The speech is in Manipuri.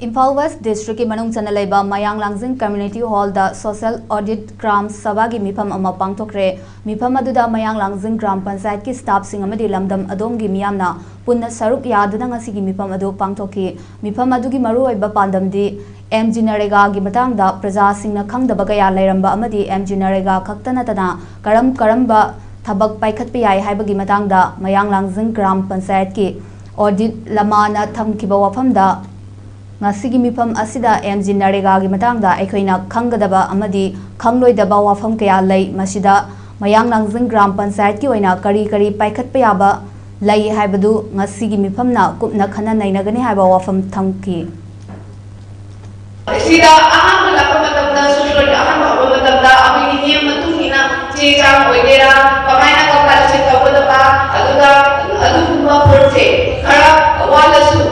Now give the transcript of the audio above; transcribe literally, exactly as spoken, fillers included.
ꯏꯝꯐꯥꯜ ꯋꯦꯁ ꯗꯤꯁꯇ꯭ꯔꯤꯛꯀꯤ ꯃꯅꯨꯡ ꯆꯟꯅ ꯂꯩꯕ ꯃꯌꯥꯡ ꯂꯥꯡꯖꯤꯡ ꯀꯝꯃ꯭ꯌꯨꯅꯤꯇꯤ ꯍꯣꯜꯗ ꯁꯣꯁꯤꯌꯦꯜ ꯑꯣꯗꯤꯠ ꯒ꯭ꯔꯥꯝ ꯁꯚꯥꯒꯤ ꯃꯤꯐꯝ ꯑꯃ ꯄꯥꯡꯊꯣꯛꯈ꯭ꯔꯦ꯫ ꯃꯤꯐꯝ ꯑꯗꯨꯗ ꯃꯌꯥꯡ ꯂꯥꯡꯖꯤꯡ ꯒ꯭ꯔꯥꯝ ꯄꯟꯆꯥꯌꯠꯀꯤ ꯁ꯭ꯇꯥꯐꯁꯤꯡ ꯑꯃꯗꯤ ꯂꯝꯗꯝ ꯑꯗꯣꯝꯒꯤ ꯃꯤꯌꯥꯝꯅ ꯄꯨꯟꯅ ꯁꯔꯨꯛ ꯌꯥꯗꯨꯅ ꯉꯁꯤꯒꯤ ꯃꯤꯐꯝ ꯑꯗꯨ ꯄꯥꯡꯊꯣꯛꯈꯤ꯫ ꯃꯤꯐꯝ ꯑꯗꯨꯒꯤ ꯃꯔꯨꯑꯣꯏꯕ ꯄꯥꯟꯗꯝꯗꯤ ꯑꯦꯝ ꯖꯤ ꯅꯔꯦꯒꯥꯒꯤ ꯃꯇꯥꯡꯗ ꯄ꯭ꯔꯖꯥꯁꯤꯡꯅ ꯈꯪꯗꯕ ꯀꯌꯥ ꯂꯩꯔꯝꯕ ꯑꯃꯗꯤ ꯑꯦꯝ ꯖꯤ ꯅꯔꯦꯒꯥ ꯈꯛꯇ ꯅꯠꯇꯅ ꯀꯔꯝ ꯀꯔꯝꯕ ꯊꯕꯛ ꯄꯥꯏꯈꯠꯄ ꯌꯥꯏ ꯍꯥꯏꯕꯒꯤ ꯃꯇꯥꯡꯗ ꯃꯌꯥꯡ ꯂꯥꯡꯖꯤꯡ ꯒ꯭ꯔꯥꯝ ꯄꯟꯆꯥꯌꯠꯀꯤ ꯑꯣꯗꯤꯠ ꯂꯃꯥꯅ ꯊꯝꯈꯤꯕ ꯋꯥꯐꯝꯗ ꯉꯁꯤꯒꯤ ꯃꯤꯐꯝ ꯑꯁꯤꯗ ꯑꯦꯝ ꯖꯤ ꯅꯔꯦꯒꯥꯒꯤ ꯃꯇꯥꯡꯗ ꯑꯩꯈꯣꯏꯅ ꯈꯪꯒꯗꯕ ꯑꯃꯗꯤ ꯈꯪꯂꯣꯏꯗꯕ ꯋꯥꯐꯝ ꯀꯌꯥ ꯂꯩ꯫ ꯃꯁꯤꯗ ꯃꯌꯥꯡ ꯂꯥꯡꯖꯤꯡ ꯒ꯭ꯔꯥꯝ ꯄꯟꯆꯥꯌꯠꯀꯤ ꯑꯣꯏꯅ ꯀꯔꯤ ꯀꯔꯤ ꯄꯥꯏꯈꯠꯄ ꯌꯥꯕ ꯂꯩ ꯍꯥꯏꯕꯗꯨ ꯉꯁꯤꯒꯤ ꯃꯤꯐꯝꯅ ꯀꯨꯞꯅ ꯈꯟꯅ ꯅꯩꯅꯒꯅꯤ ꯍꯥꯏꯕ ꯋꯥꯐꯝ ꯊꯝꯈꯤ꯫ ꯁꯤꯗ ꯑꯍꯥꯟꯕ ꯂꯥꯛꯄ ꯃꯇꯝꯗ, ꯁꯣꯁꯤꯌꯣꯂꯣꯖꯤ ꯑꯍꯥꯟꯕ ꯍꯧꯕ ꯃꯇꯝꯗ ꯑꯩꯈꯣꯏꯒꯤ ꯅꯤꯌꯝ ꯃꯇꯨꯡ ꯏꯟꯅ ꯆꯦ ꯆꯥꯡ ꯑꯣꯏꯒꯦꯔꯥ, ꯀꯃꯥꯏꯅ ꯀꯝꯄꯥꯏꯜꯁꯟ ꯇꯧꯒꯗꯕ, ꯑꯗꯨꯒ ꯑꯗꯨꯒꯨꯝꯕ ꯄꯣꯠꯁꯦ ꯈꯔ ꯋꯥꯠꯂꯁꯨ